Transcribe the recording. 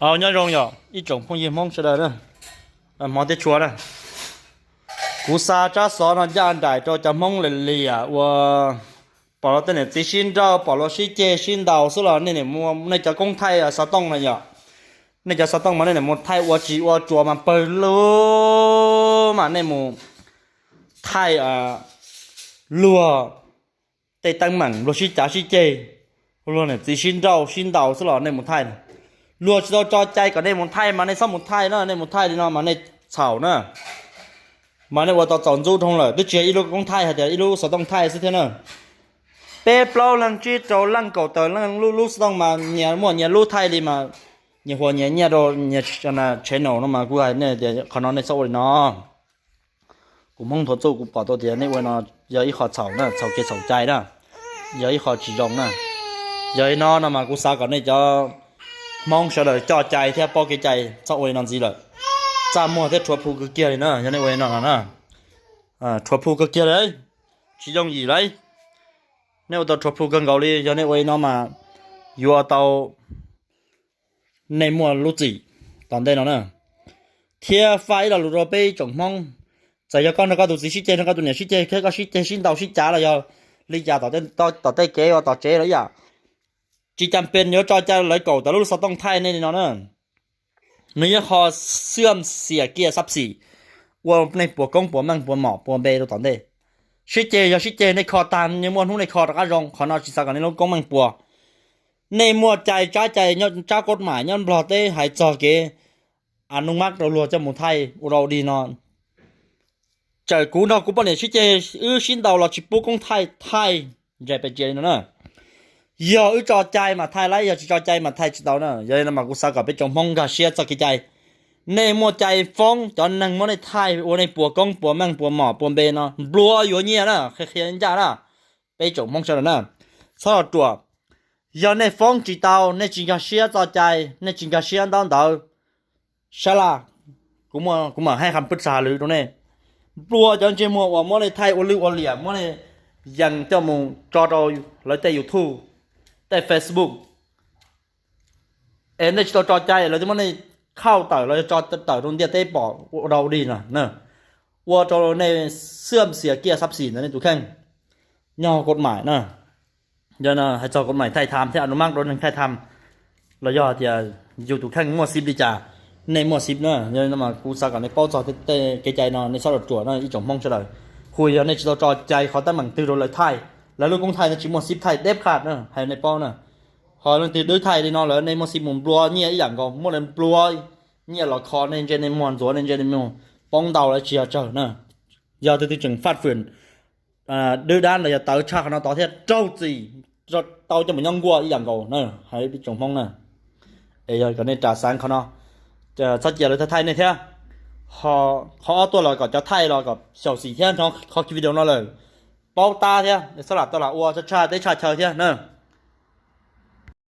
Au, nyob zoo yom ib tsoom phooj ywg Hmoob sawv daws na, hmov thiab tshua na. Kuv xa tsab xov no ncaj nraim rau cov Hmoob li liam uas pom luag tej niam txiv sib nrauj, pom luag sib ceg sib ntaus xwb los nej, nej cov koob thaij xov tooj na yom, nej cov xov tooj mas nej niam mus thaij ua tsis ua tsuas mas pawg lug mas nej mus thaij luag tej teeb meem, luag sib cav sib ceg, luag niam txiv sib nrauj sib ntaus xwb los nej mus thaij. Luag tsis tau tso cai kom nej mus thaij mas nej txhob mus thaij na, nej mus thaij li no mas nej txhaum na. Mas nej ua tau txaus ntxub dhau lawm, twb tsis yog ib lub koob thaij hais tias ib lub xov tooj thaij xwb thiab na. Peb plaub leeg tsib rau leej kaum tawm leej lub lub xov tooj mas nyias muaj nyias lub thaij li mas nyias huas nyias nyiaj rau nyias channel no mas kuv hais nej tias qhov no nej txhob ua li no. Kuv Hmoob Thuav Txuj kuv pom tau tias nej ua no yog ib qho txhaum na, txhaum kev txhaum cai na, yog ib qho tsis zoo na. Yog li no no mas kuv xav kom nej cov Hmoob sawv daws coj cai thiab paub kev cai, txhob ua li no ntxiv lawm. Txaj muag thiab rhuav phu kawg kiag li na yog nej ua li no no na. Rhuav phu kawg kiag li, tsis yooj yim li. Nej ua tau rhuav phu kawg nkaus li, yog nej ua li no mas yuav tau nej muaj lub txim tom ntej no na. Thiab faj ib lo lus rau peb ib tsoom Hmoob, txawm yog koj nrog koj tus txiv sib ceg, nrog koj tus niam sib ceg, thiab koj sib ceg sib ntaus sib cav los yog li cas tom tej kev uas tom tsev los ib yam, tsis cas pes yuav tso cai lawv kaum tawm lub xov tooj thaij nej li no na. Nws yog qho xwm xiam kiag xab xim ua nej puas koob puas meej puas mom puas npe rau tom ntej. Sib ceg yog sib ceg, nej kho tag nej muaj hnub nej kho rov qab zoo, qhov no tsis xav kom nej lub koob meej puas. Nej muaj cai, tsab cai, tsab kod mais nyob Nplog teb hais txog kev a nub mab rau luag coj mus thaij ua rau dig no. Txawm kuv nrog kuv poj niam sib ceg, wb sib ntaus los tsis pub koob thaij, thaij ntses pes tsias li no na. Yog wb tso cai mas thaij laib, yog tsis tso cai mas thaij tsis tau na. Yog li no mas kuv xav kom peb tsoom Hmoob nkag siab txoj kev cai. Nej muaj cai foob cov neeg muab nej thaij ua nej puas koob puas meej puas mom puas npe no nplua yuav nyiaj na, qhia qhia ncaj na. Peb tsoom Hmoob sawv daws na, txhob los ruam. Yog nej foob tsis tau, nej tsis nkag siab txoj cai, nej tsis nkag siab ntaub ntawv, sab laj, kuv mam hais qhov pwj txag lwm rau nej. Nplua cov ntsej muag uas muab nej thaij ua lwj ua liam, muab nej yees coj mus tso rau lawv tej YouTube, tej Facebook, es nej tsis tau tso cai lawv twb muab nej khauj tawm los yog tso tawm rau ntiaj teb pom ua rau dig no. Ua rau nej xwm xiam kiag xab xim ntawm nej tus kheej, nyob kod mais na. Yog hais txog kod mais thaij tham thiab a nub mab rau neeg thaij tham los yog tias yus tus kheej muaj xib li cas, nej muaj xib na. Yog no mas kuv xav kom nej paub txog tej kev cai no, nej txhob los ruam no ib tsoom Hmoob sawv daws. Hu yog nej tsis tau tso cai qhov teeb meem twg rau lawv thaij, lawv lub koob thaij nej tsis muaj xib thaij deb qhaj na, hais nej paub na. Ho leej twg twb thaij li no lawm nej muaj xib mus nplua nyiaj ib yam nkaus, muab lawv nplua nyiaj los kho nej ntsej nej muag, ntxuav nej ntsej nej muag, poob ntau lawv tsis yog tsawg na. Yog tus twg tseem faj fwm dwb dab los yog tawv tshaj qhov no tod thiab raug txim, tau coj mus nyob nkuaj ib yam nkaus na, hais peb tsoom Hmoob na. Es yog kom nej ras xav qhov no, txhob cia lawv thaij thaij nej thiab. Qhov ob tuaj los kom cov thaij los kom xyaum xim thiab, nrog qhov video no lawm paub tab thiab, txhob lam tau lam ua tshaj teb tshaj chaw thiab na.